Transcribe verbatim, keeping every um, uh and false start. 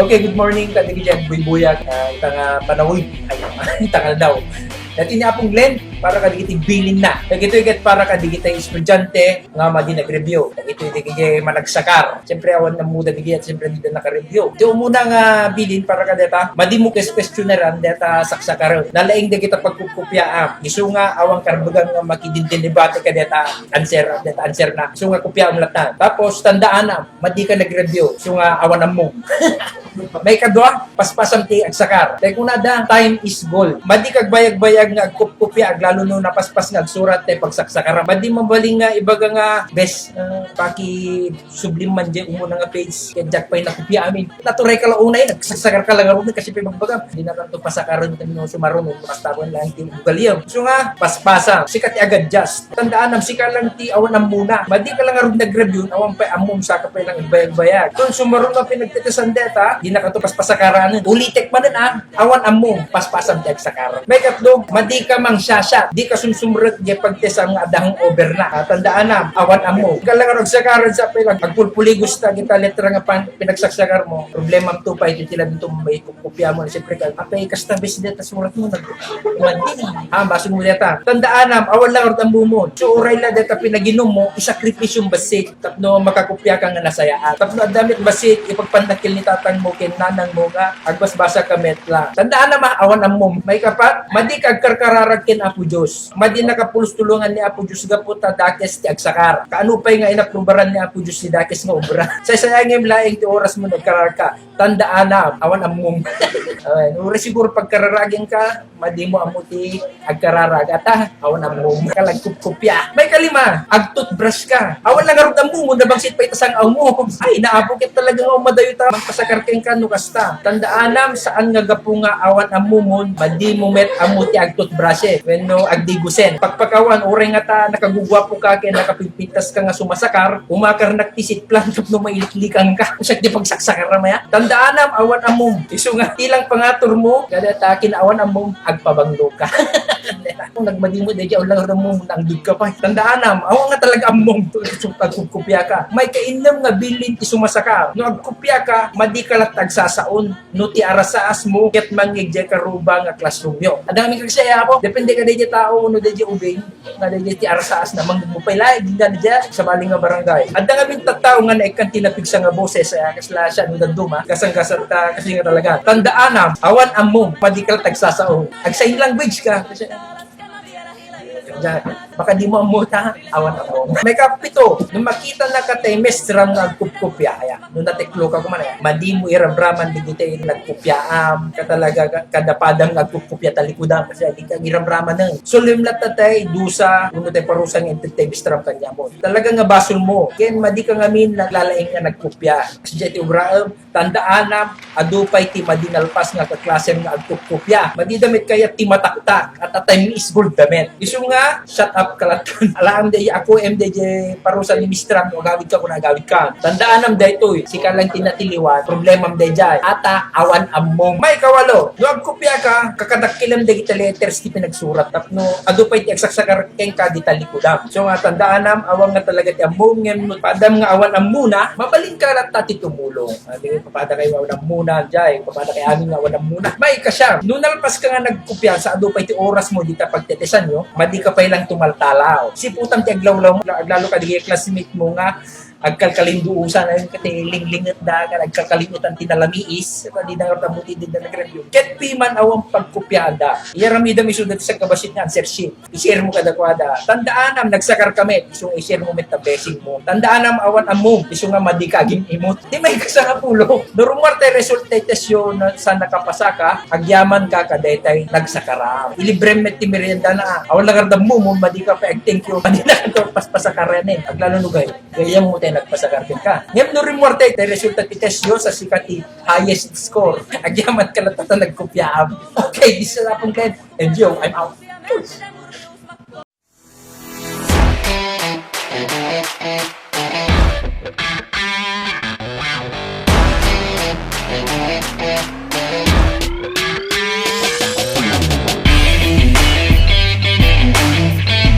Okay, good morning kadagiti agbuybuyag, ah, ita nga panawid, ay, ita nga daw. Dati ni Apong Glenn, para kadagiti bilinna. Dagitoy ket para kadagiti estudiante nga madi nag-review. Dagitoy dagiti managsakar. Siyempre, awan ammoda dagiti, siyempre, dida naka-review. Ti umuna nga bilin para kadata, madi mo kes-, questioneran data saksakar. Nalaing dagita pagkukupia, ah. Isu nga awan karbagan nga makidindinibati kadata answer, data answer na. Isu nga kupiaam latta. Tapos, tandaanam, madi ka nag-review. Isu nga awan ammom. Maikadua, paspasam ti agsakar. Tay kunada, time is gold. Madi kagbayag-bayag nga agkupkupia, aglalo no napaspas nga agsurat tay pagsaksakar. Madi mabalin nga ibaga nga best, ah, pakisublim man di umuna nga page. Kaya diak pay nakupia amin. Naturay ka la unay, nagsaksakar ka la ngarud, kasi pay magbaga. Di na kanto pasakaren no sumaruno, basta ko lang ti ugaliam. So nga, paspasam. Sika ti agadjust. Tandaanam, sika lang ti awan ammona. Madi ka lang ngarud nag-review, awan pay ammom, saka pay lang agbayag-bayag. Kun sumaruno a pinagtetesan deta, di na kanto paspasakaren. Ulitek manen, ah, awan ammom, paspasam ti agsakar. Maikatlo, madi ka mangsiasiat. Di ka sumsumrek di pagtesam nga adda hangover na. Ah, tandaanam, awan ammom. Di ka lang ngarud agsakaren, sa pay lang agpulpuligos ta kita letra nga pan-, pinagsaksakar mo. Problemam to pay, ti tila dito may Kopia mo, siyempre, ka, apay, kasta bes deta surat mo, nag-, madi. Ah, basol mo deta. Tandaanam, awan lang ngarud ammomon. So, uray la deta pinaginom mo, isakripisyo bassit. Tapno makakopia ka nga nasayaat. Tapno adda met bassit, ipagpannakil ni tatang mo ken nanang mo nga, agbasbasa ka met la. Tandaanam, ah, awan ammom. Maikapat, madi ka agkarkararag ken Apo Dios. Madi nakapulos tulongan ni Apo Dios gapu ta dakes ti agsakar. Kaano pay nga inaprubaran ni Apo Dios ti dakes nga obra? Saysayangem laeng ti oras mo nagkararag ka. Tandaanam, awan ammom. Ay, no, siguro pagkararagen ka, madi mo ammo ti agkararag. Ata, awan ammom. Kalagkupkupia. Maikalima, agtoothbrush ka. Awan lang ngarud ammom, no nabangsit pay ta sang-aw mo. Ay, naapo ket talaga nga umadayo ta. Mangpasakar kenka no kasta. Tandaanam, saan nga gapu nga awan ammomon, madi mo met ammo ti agtoothbrush, eh. Wenno agdigusen. Pakpakawan, uray nga ta nakaguguapo ka ken nakapigpintas ka nga sumasakar, umakarnak ti seat plan tapno mailiklikankak. Usa ti pagsaksakar a maya. Tandaanam, awan ammom. Isu nga, ti lang pangaturmo, kada ta kin awan ammom, agpabanglo ka. Kung nagmadi mo, daydi, awan lang ammom, nangdud ka pay. Tandaanam, awan nga talaga ammom, to, to, agkupkupia ka. Maikainnem nga bilin ti sumasakar. No agkupia ka, madi ka latta agsasaon. No ti arasaas mo, ket mangngeg diay karuba nga classroom yo. Adda ngamin kagsayaat, depende ka daydi tao, no daydi ubing. Nga daydi ti arasaas na, mangngeg mo pay laeng, di nga daydi, sabali nga barangay. Adda ngamin tattao nga naikkan ti napigsa nga boses, ah, kasla siya, no dadduma, gasang-gasat ta, kasi nga talaga. Tandaanam, awan ammom, madi ka latta agsasaon. Ag-sign language ka. Kasi, diyan, baka di mo ammo ta, awan ammom. Maikapito, no makita na ka tay mestram nga agkupkupia, aya. No natiklo ka kuman, eh, madi mo iramraman dagiti nagkopiaam, ka talaga ka-, kada padam nga agkopia talikudam, kasi di ka iramraman, eh. Sulim latta tay dusa, wenno tay parusa nga inted tay mestram kaniam. Talaga nga basol mo. Ken madi ka ngamin naglalaing nga nagkopia. Kasi diay ti obraem, tandaanam, adu pay ti madi nalpas nga kaklasem nga agkopia. Madi da met kayat ti mataktak, at a time is gold da met. Isu nga, shut up ka latta. Alaem daydi, ako em daydi parusa ni mestram, no agawid ka, kun agawid ka. Tandaanam daytoy, sika lang ti natiliwan, problemam daydiay. Ata, awan ammom. Maikawalo, no agkopia ka, kakadakkilem dagiti letters ti pinagsurat. Tapno, adu pay ti agsaksakar kenka di talikudam. So nga, tandaanam, awan nga talaga ti ammom, ngem no padam nga awan ammona, mabalin ka latta ti tumulong. Ah, di, papada kayo nga awan ammona, jay, papada kayo amin nga awan ammona. Maikasiam, no nalpas ka nga nagkopia, sa adu pay ti oras mo, dita pagtetesan yo, madi ka pay lang tumaltalaw. Siputam ti aglawlaw mo, aglalo ka, di classmate mo nga, agkalkalinduusan, ayun ka, ti linglinget da, nga agkalkalindutan ti nalamiis, di na nga tabuti, di na nag-review. Ket piman awan pagkopiada. Iyaramidam isu dati sa kabasit nga answer sheet. I-share mo kadakuada. Tandaanam, nagsakar kami. Isu nga i-share mo met ta blessing mo. Tandaanam, awan ammom. Isu nga madi ka agim-imot. Ti maikasangapulo. No rummuar tay result tay test yo na, sa nakapasa ka, agyaman ka kadaytay nagsakaram. Ilibrem met ti merienda na. Awan lang ngarud ammom, madi ka pay ag-thank you. Madi na kanto paspasakaren, eh. Aglalo no gay-, gayyem mo tay nagpasakar kenka. Ngem no rummuar tay, tay resulta ti test yo sa sika ti highest score. Agyaman ka latta ta nagkopiaam. Okay, this is Apong Glenn. And yo, I'm out.